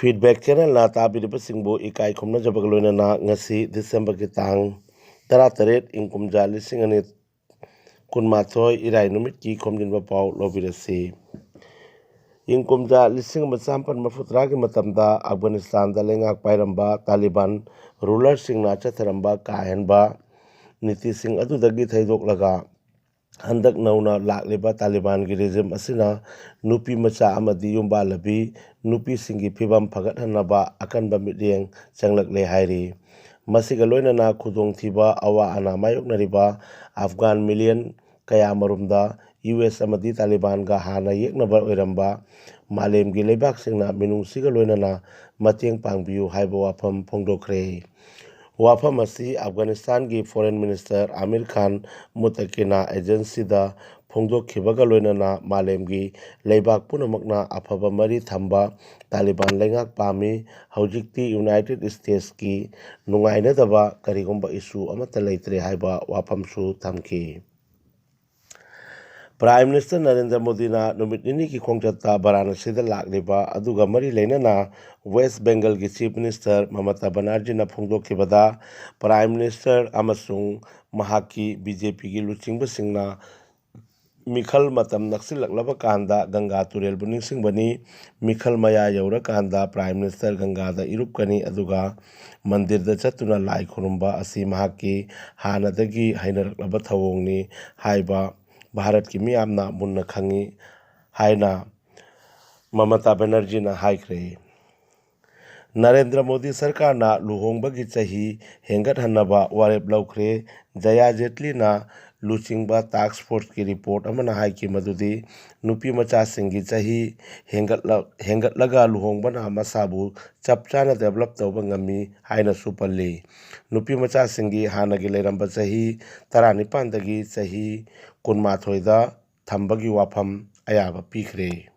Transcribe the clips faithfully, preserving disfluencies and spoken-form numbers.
Feedback Channelꯅ ꯇꯥꯕꯤꯔꯤꯕꯁꯤꯡꯕꯨ ꯏꯀꯥꯏ ꯈꯨꯝꯅꯖꯕꯒ ꯂꯣꯏꯅꯅ ꯉꯁꯤ Decemberꯒꯤ ꯇꯥꯡ ꯇꯔꯥꯇꯔꯦꯠ, ꯏꯪ ꯀꯨꯝꯖꯥ ꯂꯤꯁꯤꯡ ꯑꯅꯤ ꯀꯨꯟꯃꯥꯊꯣꯏ, ꯏꯔꯥꯏ ꯅꯨꯃꯤꯠꯀꯤ ꯈꯣꯝꯖꯤꯟꯕ ꯄꯥꯎ ꯂꯧꯕꯤꯔꯁꯤ꯫ ꯏꯪ ꯀꯨꯝꯖꯥ ꯂꯤꯁꯤꯡ ꯑꯃ ꯆꯥꯃꯥꯄꯟ ꯃꯔꯤꯐꯨꯇꯔꯥꯒꯤ ꯃꯇꯝꯗ ꯑꯐꯒꯥꯅꯤꯁꯇꯥꯟꯗ ꯂꯩꯉꯥꯛ ꯄꯥꯏꯔꯝꯕ ꯇꯥꯂꯤꯕꯥꯟ rulerꯁꯤꯡꯅ ꯆꯠꯊꯔꯝꯕ ꯀꯥ ꯍꯦꯟꯕ ꯅꯤꯇꯤꯁꯤꯡ ꯑꯗꯨꯗꯒꯤ ꯊꯩꯗꯣꯛꯂꯒ, ꯍꯟꯗꯛ ꯅꯧꯅ ꯂꯥꯛꯂꯤꯕ ꯇꯥꯂꯤꯕꯥꯟꯒꯤ regime ꯑꯁꯤꯅ ꯅꯨꯄꯤ ꯃꯆꯥ ꯑꯃꯗꯤ ꯌꯨꯝꯕꯥꯜꯂꯕꯤ ꯅꯨꯄꯤꯁꯤꯡꯒꯤ ꯐꯤꯕꯝ ꯐꯒꯠꯍꯟꯅꯕ ꯑꯀꯟꯕ ꯃꯤꯠꯌꯦꯡ ꯆꯪꯂꯛꯂꯦ ꯍꯥꯏꯔꯤ꯫ ꯃꯁꯤꯒ ꯂꯣꯏꯅꯅ ꯈꯨꯗꯣꯡꯊꯤꯕ ꯑꯋꯥ ꯑꯅꯥ ꯃꯥꯌꯣꯛꯅꯔꯤꯕ ꯑꯐꯒꯥꯟ million ꯀꯌꯥꯃꯔꯨꯝꯗ ꯌꯨ ꯑꯦꯁ ꯑꯃꯗꯤ ꯇꯥꯂꯤꯕꯥꯟꯒ ꯍꯥꯟꯅ ꯌꯦꯛꯅꯕ ꯑꯣꯏꯔꯝꯕ ꯃꯥꯂꯦꯝꯒꯤ ꯂꯩꯕꯥꯛꯁꯤꯡꯅ ꯃꯤꯅꯨꯡꯁꯤꯒ ꯂꯣꯏꯅꯅ ꯃꯇꯦꯡ ꯄꯥꯡꯕꯤꯌꯨ ꯍꯥꯏꯕ ꯋꯥꯐꯝ ꯐꯣꯡꯗꯣꯛꯈ꯭ꯔꯦ꯫ ꯋꯥꯐꯝ ꯑꯁꯤ ꯑꯐꯒꯥꯅꯤꯁꯇꯥꯟꯒꯤ Foreign Minister ꯑꯃꯤꯔ ꯈꯥꯟ ꯃꯨꯇꯀꯤꯅꯥ agencyꯗ ꯐꯣꯡꯗꯣꯛꯈꯤꯕꯒ ꯂꯣꯏꯅꯅ ꯃꯥꯂꯦꯝꯒꯤ ꯂꯩꯕꯥꯛ ꯄꯨꯝꯅꯃꯛꯅ ꯑꯐꯕ ꯃꯔꯤ ꯊꯝꯕ ꯇꯥꯂꯤꯕꯥꯟ ꯂꯩꯉꯥꯛ ꯄꯥꯝꯃꯤ꯫ ꯍꯧꯖꯤꯛꯇꯤ United Statesꯀꯤ ꯅꯨꯡꯉꯥꯏꯅꯗꯕ ꯀꯔꯤꯒꯨꯝꯕ issue ꯑꯃꯠꯇ ꯂꯩꯇ꯭ꯔꯦ ꯍꯥꯏꯕ ꯋꯥꯐꯝꯁꯨ ꯊꯝꯈꯤ꯫ Prime Minister ꯅꯔꯦꯟꯗ꯭ꯔ ꯃꯣꯗꯤꯅ ꯅꯨꯃꯤꯠ ꯅꯤꯅꯤꯒꯤ ꯈꯣꯡꯆꯠꯇ ꯚꯥꯔꯥꯅꯥꯁꯤꯗ ꯂꯥꯛꯂꯤꯕ ꯑꯗꯨꯒ ꯃꯔꯤ ꯂꯩꯅꯅ West Bengalꯒꯤ Chief Minister ꯃꯃꯇꯥ ꯕꯅꯔꯖꯤꯅ ꯐꯣꯡꯗꯣꯛꯈꯤꯕꯗ, Prime Minister ꯑꯃꯁꯨꯡ ꯃꯍꯥꯛꯀꯤ BJPꯒꯤ ꯂꯨꯆꯤꯡꯕꯁꯤꯡꯅ ꯃꯤꯈꯜ ꯃꯇꯝ ꯅꯛꯁꯤꯜꯂꯛꯂꯕ ꯀꯥꯟꯗ ꯒꯪꯒꯥ ꯇꯨꯔꯦꯜꯕꯨ ꯅꯤꯡꯁꯤꯡꯕꯅꯤ꯫ ꯃꯤꯈꯜ ꯃꯌꯥ ꯌꯧꯔꯀꯥꯟꯗ Prime Minister ꯒꯪꯒꯥꯗ ꯏꯔꯨꯞꯀꯅꯤ, ꯑꯗꯨꯒ ꯃꯟꯗꯤꯔꯗ ꯆꯠꯇꯨꯅ ꯂꯥꯏ ꯈꯨꯔꯨꯝꯕ ꯑꯁꯤ ꯃꯍꯥꯛꯀꯤ ꯍꯥꯟꯅꯗꯒꯤ ꯍꯩꯅꯔꯛꯂꯕ ꯊꯧꯑꯣꯡꯅꯤ ꯍꯥꯏꯕ ꯚꯥꯔꯠꯀꯤ ꯃꯤꯌꯥꯝꯅ ꯃꯨꯟꯅ ꯈꯪꯏ ꯍꯥꯏꯅ ꯃꯃꯇꯥ ꯕꯦꯅꯔꯖꯤꯅ ꯍꯥꯏꯈ꯭ꯔꯦ꯫ ꯅꯔꯦꯟꯗ꯭ꯔ ꯃꯣꯗꯤ ꯁꯔꯀꯥꯔꯅ ꯂꯨꯍꯣꯡꯕꯒꯤ ꯆꯍꯤ ꯍꯦꯟꯒꯠꯍꯟꯅꯕ ꯋꯥꯔꯦꯞ ꯂꯧꯈ꯭ꯔꯦ꯫ ꯖꯌꯥ ꯖꯦꯠꯂꯤꯅ ꯂꯨꯆꯤꯡꯕ task forceꯀꯤ report ꯑꯃꯅ ꯍꯥꯏꯈꯤ ꯃꯗꯨꯗꯤ ꯅꯨꯄꯤ ꯃꯆꯥꯁꯤꯡꯒꯤ ꯆꯍꯤ ꯍꯦꯟꯒꯠꯂ-, ꯍꯦꯟꯒꯠꯂꯒ ꯂꯨꯍꯣꯡꯕꯅ ꯃꯁꯥꯕꯨ ꯆꯞ ꯆꯥꯅ develop ꯇꯧꯕ ꯉꯝꯃꯤ ꯍꯥꯏꯅꯁꯨ ꯄꯜꯂꯤ꯫ ꯅꯨꯄꯤ ꯃꯆꯥꯁꯤꯡꯒꯤ ꯍꯥꯟꯅꯒꯤ ꯂꯩꯔꯝꯕ ꯆꯍꯤ ꯇꯔꯥꯅꯤꯄꯥꯟꯗꯒꯤ ꯆꯍꯤ ꯀꯨꯟꯃꯥꯊꯣꯏꯗ ꯊꯝꯕꯒꯤ ꯋꯥꯐꯝ ꯑꯌꯥꯕ ꯄꯤꯈ꯭ꯔꯦ꯫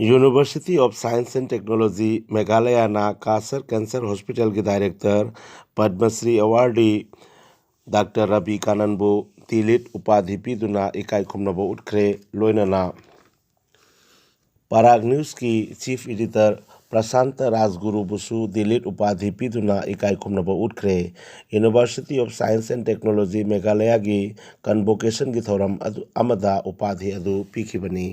University of Science and Technology ꯃꯦꯘꯥꯂꯌꯥꯅ ꯀꯥꯁꯔ Cancer Hospitalꯒꯤ director, Padma Shri awardee Doctor Ravi ꯀꯥꯅꯟꯕꯨ ꯇꯤꯂꯤꯠ ꯎꯄꯥꯙꯤ ꯄꯤꯗꯨꯅ ꯏꯀꯥꯏ ꯈꯨꯝꯅꯕ ꯎꯠꯈ꯭ꯔꯦ꯫ ꯂꯣꯏꯅꯅ ꯄꯔꯥꯒ Newsꯀꯤ chief editor ꯄ꯭ꯔꯁꯥꯟꯇ ꯔꯥꯖꯒꯨꯔꯨꯕꯨꯁꯨ ꯗꯤꯂꯤꯠ ꯎꯄꯥꯙꯤ ꯄꯤꯗꯨꯅ ꯏꯀꯥꯏ ꯈꯨꯝꯅꯕ ꯎꯠꯈ꯭ꯔꯦ꯫ University of Science and Technology ꯃꯦꯘꯥꯂꯌꯥꯒꯤ convocationꯒꯤ ꯊꯧꯔꯝ ꯑꯗꯨ, ꯑꯃꯗ ꯎꯄꯥꯙꯤ ꯑꯗꯨ ꯄꯤꯈꯤꯕꯅꯤ꯫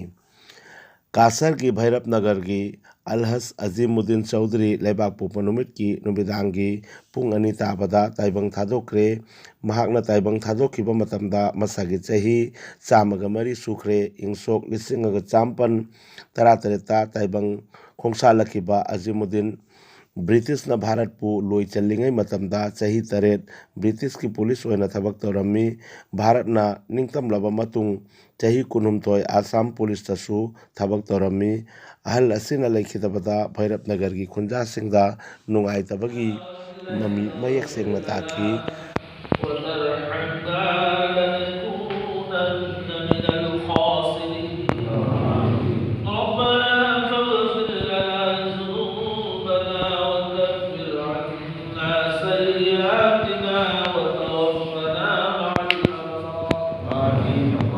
ꯀꯥꯁꯔꯒꯤ ꯚꯩꯔꯞ ꯅꯒꯔꯒꯤ ꯑꯜꯍꯖ ꯑꯖꯤꯃꯨꯗꯤꯟ ꯆꯧꯙꯔꯤ ꯂꯩꯕꯥꯛꯄꯣꯛꯄ ꯅꯨꯃꯤꯠꯀꯤ ꯅꯨꯃꯤꯗꯥꯡꯒꯤ ꯄꯨꯡ ꯑꯅꯤ ꯇꯥꯕꯗ ꯇꯥꯏꯕꯪ ꯊꯥꯗꯣꯛꯈ꯭ꯔꯦ꯫ ꯃꯍꯥꯛꯅ ꯇꯥꯏꯕꯪ ꯊꯥꯗꯣꯛꯈꯤꯕ ꯃꯇꯝꯗ ꯃꯁꯥꯒꯤ ꯆꯍꯤ ꯆꯥꯝꯃꯒ ꯃꯔꯤ ꯁꯨꯈ꯭ꯔꯦ꯫ ꯏꯪ ꯁꯣꯛ ꯂꯤꯁꯤꯡ ꯑꯃꯒ ꯆꯥꯃꯥꯄꯟ ꯇꯔꯥꯇꯔꯦꯠꯇ ꯇꯥꯏꯕꯪ ꯈꯣꯡꯁꯥꯜꯂꯛꯈꯤꯕ ꯑꯖꯤꯃꯨꯗꯤꯟ ꯕ꯭ꯔꯤꯇꯤꯁꯅ ꯚꯥꯔꯠꯄꯨ ꯂꯣꯏ ꯆꯜꯂꯤꯉꯩ ꯃꯇꯝꯗ ꯆꯍꯤ ꯇꯔꯦꯠ ꯕ꯭ꯔꯤꯇꯤꯁꯀꯤ ꯄꯨꯂꯤꯁ ꯑꯣꯏꯅ ꯊꯕꯛ ꯇꯧꯔꯝꯃꯤ꯫ ꯚꯥꯔꯠꯅ ꯅꯤꯡꯇꯝꯂꯕ ꯃꯇꯨꯡ ꯆꯍꯤ ꯀꯨꯟꯍꯨꯝꯗꯣꯏ ꯑꯁꯥꯝ ꯄꯨꯂꯤꯁꯇꯁꯨ ꯊꯕꯛ ꯇꯧꯔꯝꯃꯤ꯫ ꯑꯍꯜ ꯑꯁꯤꯅ ꯂꯩꯈꯤꯗꯕꯗ ꯚꯩꯔꯞ ꯅꯒꯔꯒꯤ ꯈꯨꯟꯖꯥꯁꯤꯡꯗ ꯅꯨꯡꯉꯥꯏꯇꯕꯒꯤ ꯃꯃꯤ ꯃꯌꯦꯛ ꯁꯦꯡꯅ ꯇꯥꯈꯤ꯫ وترحمنا لنكونن من الخاسرين. ربنا فاغفر لنا ذنوبنا وكفر عنا سيئاتنا وتوفنا مع الأبرار.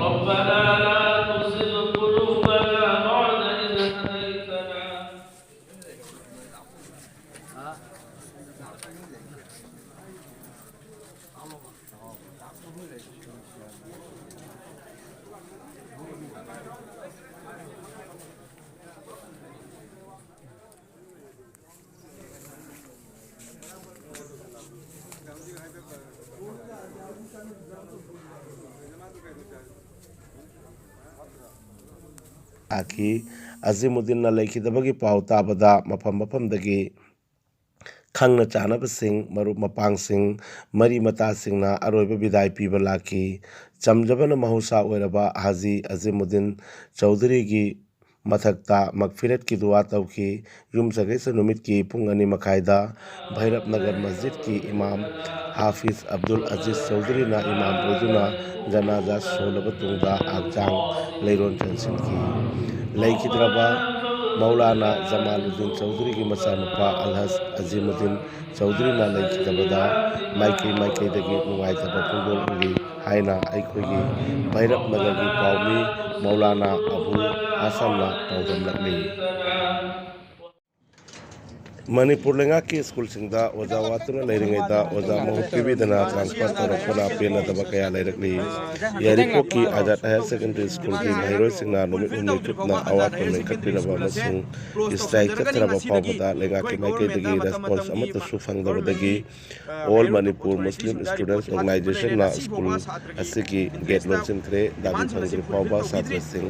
ربنا لا تزغ قلوبنا بعد إذ هديتنا. ꯇꯥꯈꯤ꯫ ꯑꯖꯤꯃꯨꯗꯤꯟꯅ ꯂꯩꯈꯤꯗꯕꯒꯤ ꯄꯥꯎ ꯇꯥꯕꯗ ꯃꯐꯝ ꯃꯐꯝꯗꯒꯤ ꯈꯪꯅ ꯆꯥꯅꯕꯁꯤꯡ, ꯃꯔꯨꯞ ꯃꯄꯥꯡꯁꯤꯡ, ꯃꯔꯤ ꯃꯇꯥꯁꯤꯡꯅ ꯑꯔꯣꯏꯕ ꯕꯤꯗꯥꯏ ꯄꯤꯕ ꯂꯥꯛꯈꯤ꯫ ꯆꯝꯖꯕꯅ ꯃꯍꯧꯁꯥ ꯑꯣꯏꯔꯕ ꯍꯥꯖꯤ ꯑꯖꯤꯃꯨꯗꯤꯟ ꯆꯧꯙꯔꯤꯒꯤ ꯃꯊꯛꯇ ꯃꯒꯐꯤꯔꯠꯀꯤ ꯗꯨꯋꯥ ꯇꯧꯈꯤ꯫ ꯌꯨꯝꯁꯀꯩꯁ ꯅꯨꯃꯤꯠꯀꯤ ꯄꯨꯡ ꯑꯅꯤ ꯃꯈꯥꯏꯗ ꯚꯩꯔꯞ ꯅꯒꯔ ꯃꯁꯖꯤꯗꯀꯤ ꯏꯃꯥꯝ ꯍꯥꯐꯤꯖ ꯑꯕꯗꯨꯜ ꯑꯖꯤꯖ ꯆꯧꯙꯔꯤꯅ ꯏꯃꯥꯝ ꯑꯣꯏꯗꯨꯅ ꯖꯅꯥꯖꯥ ꯁꯣꯜꯂꯕ ꯇꯨꯡꯗ ꯍꯛꯆꯥꯡ ꯂꯩꯔꯣꯟ ꯆꯟꯁꯤꯟꯈꯤ꯫ ꯂꯩꯈꯤꯗ꯭ꯔꯕ ꯃꯧꯂꯥꯅꯥ ꯖꯃꯥꯂꯨꯗꯤꯟ ꯆꯧꯙꯔꯤꯒꯤ ꯃꯆꯥꯅꯨꯄꯥ ꯑꯜꯍꯖ ꯑꯖꯤꯃꯨꯗꯤꯟ ꯆꯧꯙꯔꯤꯅ ꯂꯩꯈꯤꯗꯕꯗ ꯃꯥꯏꯀꯩ ꯃꯥꯏꯀꯩꯗꯒꯤ ꯅꯨꯡꯉꯥꯏꯇꯕ ꯐꯣꯡꯗꯣꯛꯂꯤ ꯍꯥꯏꯅ ꯑꯩꯈꯣꯏꯒꯤ ꯚꯩꯔꯞ ꯅꯒꯔꯒꯤ ꯄꯥꯎꯃꯤ ꯃꯧꯂꯥꯅꯥ ꯑꯕꯨ ꯍꯥꯁꯟꯅ ꯄꯥꯎꯗꯝꯂꯛꯂꯤ꯫ ꯃꯅꯤꯄꯨꯔ ꯂꯩꯉꯥꯛꯀꯤ ꯁ꯭ꯀꯨꯜꯁꯤꯡꯗ ꯑꯣꯖꯥ ꯋꯥꯠꯇꯨꯅ ꯂꯩꯔꯤꯉꯩꯗ ꯑꯣꯖꯥ ꯃꯍꯨꯠ ꯄꯤꯕꯤꯗꯅ ꯇ꯭ꯔꯥꯟꯁꯐꯔ ꯇꯧꯔꯛꯄꯅ ꯄꯦꯟꯅꯗꯕ ꯀꯌꯥ ꯂꯩꯔꯛꯂꯤ꯫ ꯌꯥꯏꯔꯤꯄꯣꯛꯀꯤ ꯑꯖꯥꯗ ꯍꯥꯌꯔ ꯁꯦꯀꯦꯟꯗꯔꯤ ꯁ꯭ꯀꯨꯜꯒꯤ ꯃꯍꯩꯔꯣꯏꯁꯤꯡꯅ ꯅꯨꯃꯤꯠ ꯍꯨꯝꯅꯤ ꯆꯨꯞꯅ ꯑꯋꯥꯠꯄ ꯃꯦꯟꯈꯠꯄꯤꯔꯕ ꯑꯃꯁꯨꯡ ꯁ꯭ꯇ꯭ꯔꯥꯏꯛ ꯆꯠꯊꯔꯕ ꯐꯥꯎꯕꯗ ꯂꯩꯉꯥꯛꯀꯤ ꯃꯥꯏꯀꯩꯗꯒꯤ ꯔꯦꯁꯄꯣꯟꯁ ꯑꯃꯠꯇꯁꯨ ꯐꯪꯗꯕꯗꯒꯤ All Manipur Muslim Students Organization ꯅ ꯁ꯭ꯀꯨꯜ ꯑꯁꯤꯒꯤ ꯒꯦꯠ ꯂꯣꯟꯁꯤꯟꯈ꯭ꯔꯦ꯫ ꯗꯥꯕꯤ ꯐꯪꯗ꯭ꯔꯤ ꯐꯥꯎꯕ ꯁꯥꯇ꯭ꯔꯁꯤꯡ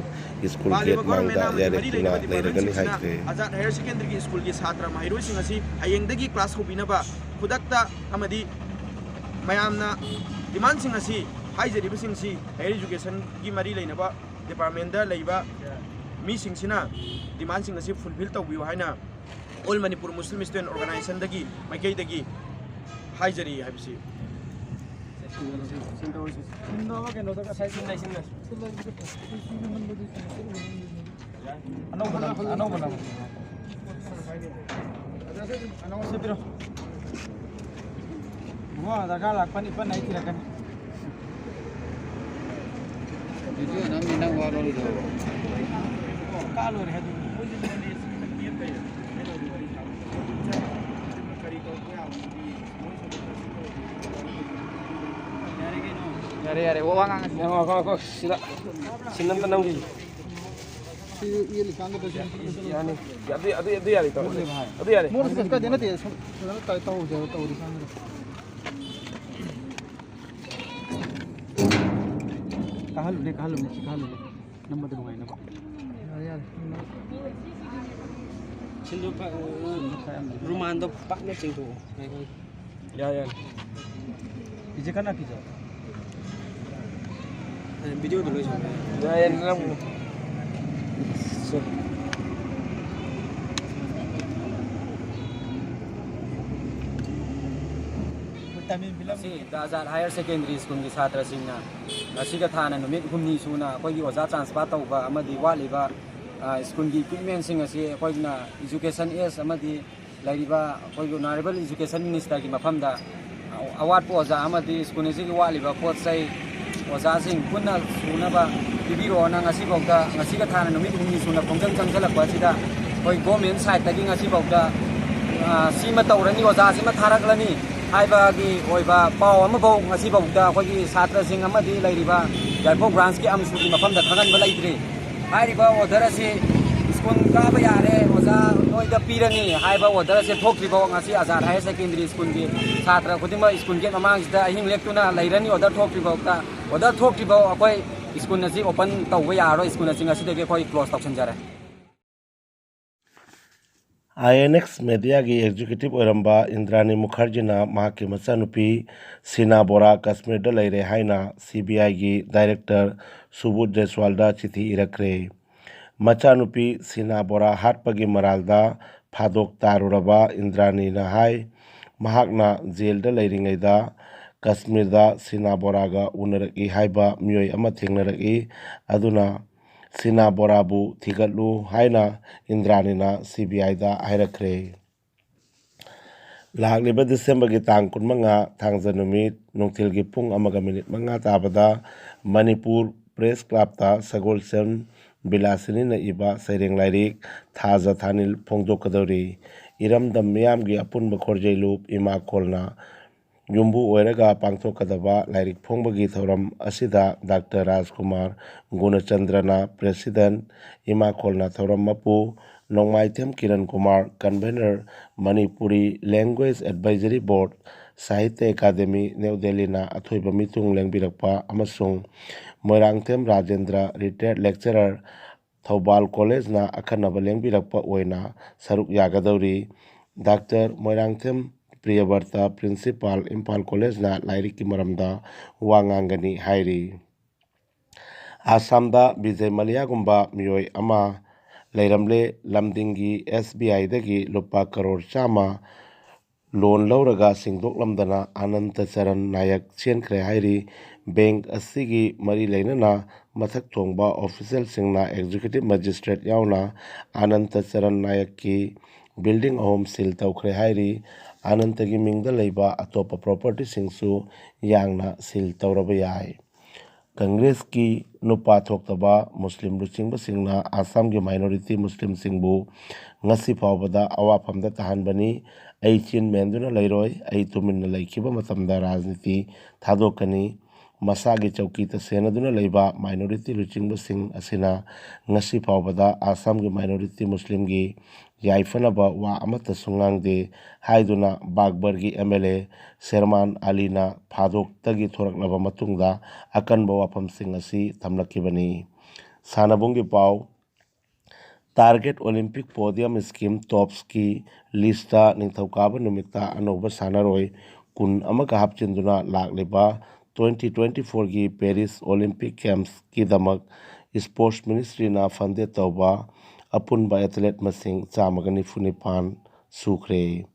ꯁ꯭ꯀꯨꯜ ꯒꯦꯠ ꯃꯥꯡꯗ ꯌꯥꯏꯔꯛꯇꯨꯅ ꯂꯩꯔꯒꯅꯤ ꯍꯥꯏꯈ꯭ꯔꯦ꯫ ꯑꯖꯥꯗ ꯍꯥꯌꯔ ꯁꯦꯀꯦꯟꯗꯔꯤꯒꯤ ꯁ꯭ꯀꯨꯜꯒꯤ ꯁꯥꯇ꯭ꯔ ꯃꯍꯩꯔꯣꯏꯁꯤꯡ ꯑꯁꯤ ꯍꯌꯦꯡꯗꯒꯤ ꯀ꯭ꯂꯥꯁ ꯍꯧꯕꯤꯅꯕ ꯈꯨꯗꯛꯇ ꯑꯃꯗꯤ ꯃꯌꯥꯝꯅ ꯗꯤꯃꯥꯟꯁꯤꯡ ꯑꯁꯤ, ꯍꯥꯏꯖꯔꯤꯕꯁꯤꯡꯁꯤ ꯍꯥꯌꯔ ꯏꯖꯨꯀꯦꯁꯟꯒꯤ ꯃꯔꯤ ꯂꯩꯅꯕ ꯗꯤꯄꯥꯔꯠꯃꯦꯟꯗ ꯂꯩꯕ ꯃꯤꯁꯤꯡꯁꯤꯅ ꯗꯤꯃꯥꯟꯁꯤꯡ ꯑꯁꯤ ꯐꯨꯜꯐꯤꯜ ꯇꯧꯕꯤꯌꯨ ꯍꯥꯏꯅ All Manipur Muslim Student Organization ꯗꯒꯤ ꯃꯥꯏꯀꯩꯗꯒꯤ ꯍꯥꯏꯖꯔꯤ ꯍꯥꯏꯕꯁꯤ꯫ ꯑꯅꯧꯕ ꯅꯝ-, ꯑꯅꯧꯕ ꯅꯝ-, ꯁꯤ ꯄꯤꯔꯣ꯫ ꯏꯕꯨꯡꯉꯣ, ꯗꯔꯀꯥꯔ ꯂꯥꯛꯄ ꯅꯤꯄꯥꯟ ꯑꯩ ꯊꯤꯔꯛꯀꯅꯤ꯫ ꯚꯤꯗꯤꯑꯣ ꯅꯝꯃꯤ ꯅꯪ ꯋꯥ ꯂꯧꯔꯤꯗꯣ꯫ ꯀꯥ ꯂꯣꯏꯔꯦ ꯍꯥꯏꯗꯨꯅꯤ꯫ ꯌꯥꯔꯦ, ꯌꯥꯔꯦ, ꯋꯥ ꯉꯥꯡꯉꯁꯤ꯫ ꯉꯥꯏꯈꯣ, ꯉꯥꯏꯈꯣ, ꯉꯥꯏꯈꯣ, ꯁꯤꯗ ꯁꯤꯟ ꯑꯝꯇ ꯅꯝꯈꯤꯒꯦ꯫ ꯁꯤ ꯌꯦꯜꯂꯤꯀꯥꯟꯗ ꯄꯩꯁꯥ ꯌꯥꯅꯤ꯫ ꯑꯗꯨ, ꯑꯗꯨ, ꯑꯗꯨ ꯌꯥꯔꯦ, ꯇꯧꯔꯁꯤ꯫ ꯃꯣꯠꯂꯦꯕ ꯍꯥꯏ꯫ ꯑꯗꯨ ꯌꯥꯔꯦ꯫ ꯃꯣꯠꯂꯦ ꯀꯩꯁꯨ ꯀꯥꯏꯗꯦ, ꯅꯠꯇꯦ, ꯁꯨꯝ ꯐꯖꯅ ꯇꯧ-, ꯇꯧꯍꯧꯁꯦꯕ, ꯇꯧꯔꯤꯀꯥꯟꯗꯨꯗ꯫ ꯀꯥꯍꯜꯂꯨꯅꯦ, ꯀꯥꯍꯜꯂꯨꯅꯦ, ꯁꯤ ꯀꯥꯍꯜꯂꯨꯅꯦ꯫ ꯅꯝꯕꯗ ꯅꯨꯡꯉꯥꯏꯅꯕ꯫ ꯌꯥꯔꯦ, ꯌꯥꯔꯦ꯫ ꯁꯤꯟꯗꯣꯛꯄ, ꯔꯨꯃꯥꯟꯗꯣ ꯄꯥꯛꯅ ꯆꯤꯡꯊꯣꯛꯑꯣ꯫ ꯌꯥꯔꯦ, ꯌꯥꯔꯦ꯫ ꯏꯖꯦ ꯀꯟꯅ ꯀꯤꯖꯧ꯫ ꯚꯤꯗꯤꯑꯣꯗꯣ ꯂꯣꯏꯁꯤꯜꯂꯣ꯫ ꯌꯥꯔꯦ, ꯌꯥꯔꯦ, ꯅꯪ꯫ ꯉꯁꯤ ꯗ ꯑꯖꯥꯗ ꯍꯥꯌꯔ ꯁꯦꯀꯦꯟꯗꯔꯤ ꯁ꯭ꯀꯨꯜꯒꯤ ꯁꯥꯇ꯭ꯔꯁꯤꯡꯅ ꯉꯁꯤꯒ ꯊꯥꯅ ꯅꯨꯃꯤꯠ ꯍꯨꯝꯅꯤ ꯁꯨꯅ ꯑꯩꯈꯣꯏꯒꯤ ꯑꯣꯖꯥ ꯇ꯭ꯔꯥꯟꯁꯐꯔ ꯇꯧꯕ ꯑꯃꯗꯤ ꯋꯥꯠꯂꯤꯕ, ꯑ, ꯁ꯭ꯀꯨꯜꯒꯤ ꯏꯀ꯭ꯋꯤꯞꯃꯦꯟꯁꯤꯡ ꯑꯁꯤ ꯑꯩꯈꯣꯏꯅ ꯏꯖꯨꯀꯦꯁꯟ ꯑꯦꯖ ꯑꯃꯗꯤ ꯂꯩꯔꯤꯕ ꯑꯩꯈꯣꯏꯒꯤ ꯑꯣꯅꯔꯦꯕꯜ ꯏꯖꯨꯀꯦꯁꯟ ꯃꯤꯅꯤꯁꯇꯔꯒꯤ ꯃꯐꯝꯗ ꯑꯋꯥꯠꯄ ꯑꯣꯖꯥ ꯑꯃꯗꯤ ꯁ꯭ꯀꯨꯜ ꯑꯁꯤꯒꯤ ꯋꯥꯠꯂꯤꯕ ꯄꯣꯠ ꯆꯩ ꯑꯣꯖꯥꯁꯤꯡ ꯄꯨꯟꯅ ꯁꯨꯅꯕ ꯄꯤꯕꯤꯔꯛꯑꯣꯅ ꯉꯁꯤꯐꯥꯎꯗ, ꯉꯁꯤꯒ ꯊꯥꯅ ꯅꯨꯃꯤꯠ ꯍꯨꯝꯅꯤ ꯁꯨꯅ ꯈꯣꯡꯖꯪ ꯆꯪꯁꯤꯜꯂꯛꯄ ꯑꯁꯤꯗ ꯑꯩꯈꯣꯏ ꯒꯣꯔꯃꯦꯟ ꯁꯥꯏꯠꯇꯒꯤ ꯉꯁꯤꯐꯥꯎꯗ ꯑ, ꯁꯤꯃ ꯇꯧꯔꯅꯤ, ꯑꯣꯖꯥꯁꯤꯃ ꯊꯥꯔꯛꯂꯅꯤ ꯍꯥꯏꯕꯒꯤ ꯑꯣꯏꯕ ꯄꯥꯎ ꯑꯃꯐꯥꯎ ꯉꯁꯤꯐꯥꯎꯗ ꯑꯩꯈꯣꯏꯒꯤ ꯁꯥꯇ꯭ꯔꯁꯤꯡ ꯑꯃꯗꯤ ꯂꯩꯔꯤꯕ ꯌꯥꯏꯔꯤꯄꯣꯛ ꯕ꯭ꯔꯥꯟꯁꯀꯤ ꯑꯝꯁꯨꯒꯤ ꯃꯐꯝꯗ ꯈꯪꯍꯟꯕ ꯂꯩꯇ꯭ꯔꯤ꯫ ꯍꯥꯏꯔꯤꯕ ꯑꯣꯔꯗꯔ ꯑꯁꯤ ꯁ꯭ꯀꯨꯜ ꯀꯥꯕ ꯌꯥꯔꯦ, ꯑꯣꯖꯥ ꯅꯣꯏꯗ ꯄꯤꯔꯅꯤ ꯍꯥꯏꯕ ꯑꯣꯔꯗꯔ ꯑꯁꯤ ꯊꯣꯛꯇ꯭ꯔꯤꯐꯥꯎ ꯉꯁꯤ ꯑꯖꯥꯗ ꯍꯥꯌꯔ ꯁꯦꯀꯦꯟꯗꯔꯤ ꯁ꯭ꯀꯨꯜꯒꯤ ꯁꯥꯇ꯭ꯔ ꯈꯨꯗꯤꯡꯃꯛ ꯁ꯭ꯀꯨꯜ ꯒꯦꯠ ꯃꯃꯥꯡꯁꯤꯗ ꯑꯍꯤꯡ ꯂꯦꯛꯇꯨꯅ ꯂꯩꯔꯅꯤ ꯑꯣꯔꯗꯔ ꯊꯣꯛꯇ꯭ꯔꯤꯐꯥꯎꯗ꯫ ꯑꯣꯔꯗꯔ ꯊꯣꯛꯇ꯭ꯔꯤꯐꯥꯎ ꯑꯩꯈꯣꯏ ꯁ꯭ꯀꯨꯜ ꯑꯁꯤ ꯑꯣꯄꯟ ꯇꯧꯕ ꯌꯥꯔꯔꯣꯏ, ꯁ꯭ꯀꯨꯜ ꯑꯁꯤ ꯉꯁꯤꯗꯒꯤ ꯑꯩꯈꯣꯏ ꯀ꯭ꯂꯣꯁ ꯇꯧꯁꯤꯟꯖꯔꯦ꯫ ꯑꯥꯏ ꯑꯦꯟ ꯑꯦꯛꯁ ꯃꯦꯗꯤꯌꯥꯒꯤ ꯑꯦꯛꯖꯤꯀ꯭ꯌꯨꯇꯤꯕ ꯑꯣꯏꯔꯝꯕ ꯏꯟꯗ꯭ꯔꯥꯅꯤ ꯃꯨꯈꯔꯖꯤꯅ ꯃꯍꯥꯛꯀꯤ ꯃꯆꯥꯅꯨꯄꯤ ꯁꯤꯅꯥ ꯕꯣꯔꯥ ꯀꯁꯃꯤꯔꯗ ꯂꯩꯔꯦ ꯍꯥꯏꯅ ꯁꯤ ꯕꯤ ꯑꯥꯏꯒꯤ ꯗꯥꯏꯔꯦꯛꯇꯔ ꯁꯨꯕꯣꯙ ꯖꯩꯁꯋꯥꯜꯗ ꯆꯤꯊꯤ ꯏꯔꯛꯈ꯭ꯔꯦ꯫ ꯃꯆꯥꯅꯨꯄꯤ ꯁꯤꯅꯥ ꯕꯣꯔꯥ ꯍꯥꯠꯄꯒꯤ ꯃꯔꯥꯜꯗ ꯐꯥꯗꯣꯛ ꯇꯥꯔꯨꯔꯕ ꯏꯟꯗ꯭ꯔꯥꯅꯤꯅ ꯍꯥꯏ, ꯃꯍꯥꯛꯅ ꯖꯦꯜꯗ ꯂꯩꯔꯤꯉꯩꯗ ꯀꯁꯃꯤꯔꯗ ꯁꯤꯅꯥ ꯕꯣꯔꯥꯒ ꯎꯅꯔꯛꯏ ꯍꯥꯏꯕ ꯃꯤꯑꯣꯏ ꯑꯃ ꯊꯦꯡꯅꯔꯛꯏ꯫ ꯑꯗꯨꯅ ꯁꯤꯅꯥ ꯕꯣꯔꯥꯕꯨ ꯊꯤꯒꯠꯂꯨ ꯍꯥꯏꯅ ꯏꯟꯗ꯭ꯔꯥꯅꯤꯅ ꯁꯤ ꯕꯤ ꯑꯥꯏꯗ ꯍꯥꯏꯔꯛꯈ꯭ꯔꯦ꯫ ꯂꯥꯛꯂꯤꯕ ꯗꯤꯁꯦꯝꯕꯔꯒꯤ ꯇꯥꯡ ꯀꯨꯟꯃꯉꯥ, ꯊꯥꯡꯖ ꯅꯨꯃꯤꯠ, ꯅꯨꯡꯊꯤꯜꯒꯤ ꯄꯨꯡ ꯑꯃꯒ ꯃꯤꯅꯤꯠ ꯃꯉꯥ ꯇꯥꯕꯗ ꯃꯅꯤꯄꯨꯔ ꯄ꯭ꯔꯦꯁ ꯀ꯭ꯂꯕꯇ ꯁꯒꯣꯜꯁꯦꯝ ꯕꯤꯂꯥꯁꯤꯅꯤꯅ ꯏꯕ ꯁꯩꯔꯦꯡ ꯂꯥꯏꯔꯤꯛ ꯊꯥꯖ ꯊꯥꯅꯤꯜ ꯐꯣꯡꯗꯣꯛꯀꯗꯧꯔꯤ꯫ ꯏꯔꯝꯗꯝ ꯃꯤꯌꯥꯝꯒꯤ ꯑꯄꯨꯟꯕ ꯈꯣꯔꯖꯩꯂꯨꯞ ꯏꯃꯥ ꯈꯣꯜꯅ ꯌꯨꯝꯕꯨ ꯑꯣꯏꯔꯒ ꯄꯥꯡꯊꯣꯛꯀꯗꯕ ꯂꯥꯏꯔꯤꯛ ꯐꯣꯡꯕꯒꯤ ꯊꯧꯔꯝ ꯑꯁꯤꯗ ꯗꯥꯛꯇꯔ ꯔꯥꯖꯀꯨꯃꯥꯔ ꯒꯨꯅꯆꯟꯗ꯭ꯔꯅ ꯄ꯭ꯔꯦꯁꯤꯗꯦꯟꯠ, ꯏꯃꯥ ꯈꯣꯜꯅ ꯊꯧꯔꯝ ꯃꯄꯨ, Nongmaithem Kiran Kumar convenor, Manipuri language advisory board, Sahitya Akademi, new ꯗꯦꯜꯂꯤꯅ ꯑꯊꯣꯏꯕ ꯃꯤꯊꯨꯡ ꯂꯦꯡꯕꯤꯔꯛꯄ ꯑꯃꯁꯨꯡ ꯃꯣꯏꯔꯥꯡꯊꯦꯝ ꯔꯥꯖꯦꯟꯗ꯭ꯔ, ꯔꯤꯇꯥꯌꯔꯗ ꯂꯦꯛꯆꯔꯔ, ꯊꯧꯕꯥꯜ ꯀꯣꯂꯦꯖꯅ ꯑꯈꯟꯅꯕ ꯂꯦꯡꯕꯤꯔꯛꯄ ꯑꯣꯏꯅ ꯁꯔꯨꯛ ꯌꯥꯒꯗꯧꯔꯤ꯫ ꯗꯥꯛꯇꯔ ꯃꯣꯏꯔꯥꯡꯊꯦꯝ ꯄ꯭ꯔꯤꯌꯕꯔꯇ, ꯄ꯭ꯔꯤꯟꯁꯤꯄꯥꯜ, ꯏꯝꯐꯥꯜ ꯀꯣꯂꯦꯖꯅ ꯂꯥꯏꯔꯤꯛꯀꯤ ꯃꯔꯝꯗ ꯋꯥ ꯉꯥꯡꯒꯅꯤ ꯍꯥꯏꯔꯤ꯫ ꯑꯁꯥꯝꯗ ꯕꯤꯖꯩ ꯃꯂꯤꯌꯥꯒꯨꯝꯕ ꯃꯤꯑꯣꯏ ꯑꯃ ꯂꯩꯔꯝꯂꯦ꯫ ꯂꯝꯗꯤꯡꯒꯤ ꯑꯦꯁ ꯕꯤ ꯑꯥꯏꯗꯒꯤ ꯂꯨꯄꯥ ꯀꯔꯣꯔ ꯆꯥꯝꯃ ꯂꯣꯟ ꯂꯧꯔꯒ ꯁꯤꯡꯗꯣꯛꯂꯝꯗꯅ ꯑꯅꯟꯇ ꯆꯔꯟ ꯅꯥꯌꯛ ꯆꯦꯟꯈ꯭ꯔꯦ ꯍꯥꯏꯔꯤ꯫ ꯕꯦꯡꯛ ꯑꯁꯤꯒꯤ ꯃꯔꯤ ꯂꯩꯅꯅ ꯃꯊꯛ ꯊꯣꯡꯕ ꯑꯣꯐꯤꯁꯤꯌꯦꯜꯁꯤꯡꯅ ꯑꯦꯛꯖꯤꯀ꯭ꯌꯨꯇꯤꯚ ꯃꯦꯖꯤꯁꯇ꯭ꯔꯦꯠ ꯌꯥꯎꯅ ꯑꯅꯟꯇ ꯆꯔꯟ ꯅꯥꯌꯛꯀꯤ ꯕꯤꯜꯗꯤꯡ ꯑꯍꯨꯝ ꯁꯤꯜ ꯇꯧꯈ꯭ꯔꯦ ꯍꯥꯏꯔꯤ꯫ ꯑꯅꯟꯇꯒꯤ ꯃꯤꯡꯗ ꯂꯩꯕ ꯑꯇꯣꯞꯄ ꯄ꯭ꯔꯣꯄꯔꯇꯤꯁꯤꯡꯁꯨ ꯌꯥꯡꯅ ꯁꯤꯜ ꯇꯧꯔꯕ ꯌꯥꯏ꯫ ꯀꯪꯒ꯭ꯔꯦꯁꯀꯤ ꯅꯨꯄꯥ ꯊꯣꯛꯇꯕ ꯃꯨꯁꯂꯤꯝ ꯂꯨꯆꯤꯡꯕꯁꯤꯡꯅ ꯑꯁꯥꯝꯒꯤ minority ꯃꯨꯁꯂꯤꯝꯁꯤꯡꯕꯨ ꯉꯁꯤ ꯐꯥꯎꯕꯗ ꯑꯋꯥꯐꯝꯗ ꯇꯥꯍꯟꯕꯅꯤ꯫ ꯑꯩ ꯆꯤꯟ ꯃꯦꯟꯗꯨꯅ ꯂꯩꯔꯣꯏ, ꯑꯩ ꯇꯨꯃꯤꯟꯅ ꯂꯩꯈꯤꯕ ꯃꯇꯝꯗ ꯔꯥꯖꯅꯤꯇꯤ ꯊꯥꯗꯣꯛꯀꯅꯤ꯫ ꯃꯁꯥꯒꯤ ꯆꯧꯀꯤ ꯇꯁꯦꯟꯅꯗꯨꯅ ꯂꯩꯕ minority ꯂꯨꯆꯤꯡꯕꯁꯤꯡ ꯑꯁꯤꯅ ꯉꯁꯤ ꯐꯥꯎꯕꯗ ꯑꯁꯥꯝꯒꯤ minority ꯃꯨꯁꯂꯤꯝꯒꯤ ꯌꯥꯏꯐꯅꯕ ꯋꯥ ꯑꯃꯠꯇꯁꯨ ꯉꯥꯡꯗꯦ ꯍꯥꯏꯗꯨꯅ ꯕꯥꯒꯕꯔꯒꯤ MLA ꯁꯦꯔꯃꯥꯟ ꯑꯂꯤꯅ ꯐꯥꯗꯣꯛꯇꯒꯤ ꯊꯣꯔꯛꯂꯕ ꯃꯇꯨꯡꯗ ꯑꯀꯟꯕ ꯋꯥꯐꯝꯁꯤꯡ ꯑꯁꯤ ꯊꯝꯂꯛꯈꯤꯕꯅꯤ꯫ ꯁꯥꯟꯅꯕꯨꯡꯒꯤ ꯄꯥꯎ꯫ Target Olympic Podium Scheme TOPSꯀꯤ listꯇ ꯅꯤꯡꯊꯧꯀꯥꯕ ꯅꯨꯃꯤꯠꯇ ꯑꯅꯧꯕ ꯁꯥꯟꯅꯔꯣꯏ ꯀꯨꯟ ꯑꯃꯒ ꯍꯥꯞꯆꯤꯟꯗꯨꯅ ꯂꯥꯛꯂꯤꯕ twenty twenty fourꯒꯤ Paris Olympic Gamesꯀꯤꯗꯃꯛ Sports Ministryꯅ funded ꯇꯧꯕ ꯑꯄꯨꯟꯕ athlete ꯃꯁꯤꯡ ꯆꯥꯝꯃꯒ ꯅꯤꯐꯨ ꯅꯤꯄꯥꯟ ꯁꯨꯈ꯭ꯔꯦ꯫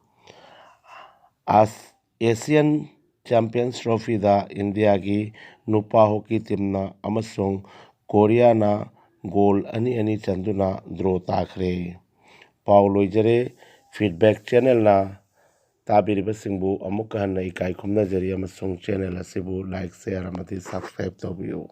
ꯑꯁ-, Asian Champions Trophyꯗ ꯏꯟꯗꯤꯌꯥꯒꯤ ꯅꯨꯄꯥ ꯍꯣꯀꯤ ꯇꯤꯝꯅ ꯑꯃꯁꯨꯡ ꯀꯣꯔꯤꯌꯥꯅ ꯒꯣꯜ ꯑꯅꯤ ꯑꯅꯤ ꯆꯟꯗꯨꯅ draw ꯇꯥꯈ꯭ꯔꯦ꯫ ꯄꯥꯎ ꯂꯣꯏꯖꯔꯦ꯫ Feedback channelꯅ ꯇꯥꯕꯤꯔꯤꯕꯁꯤꯡꯕꯨ ꯑꯃꯨꯛꯀ ꯍꯟꯅ ꯏꯀꯥꯏ ꯈꯨꯝꯅꯖꯔꯤ ꯑꯃꯁꯨꯡ channel ꯑꯁꯤꯕꯨ like, share ꯑꯃꯗꯤ subscribe ꯇꯧꯕꯤꯌꯨ꯫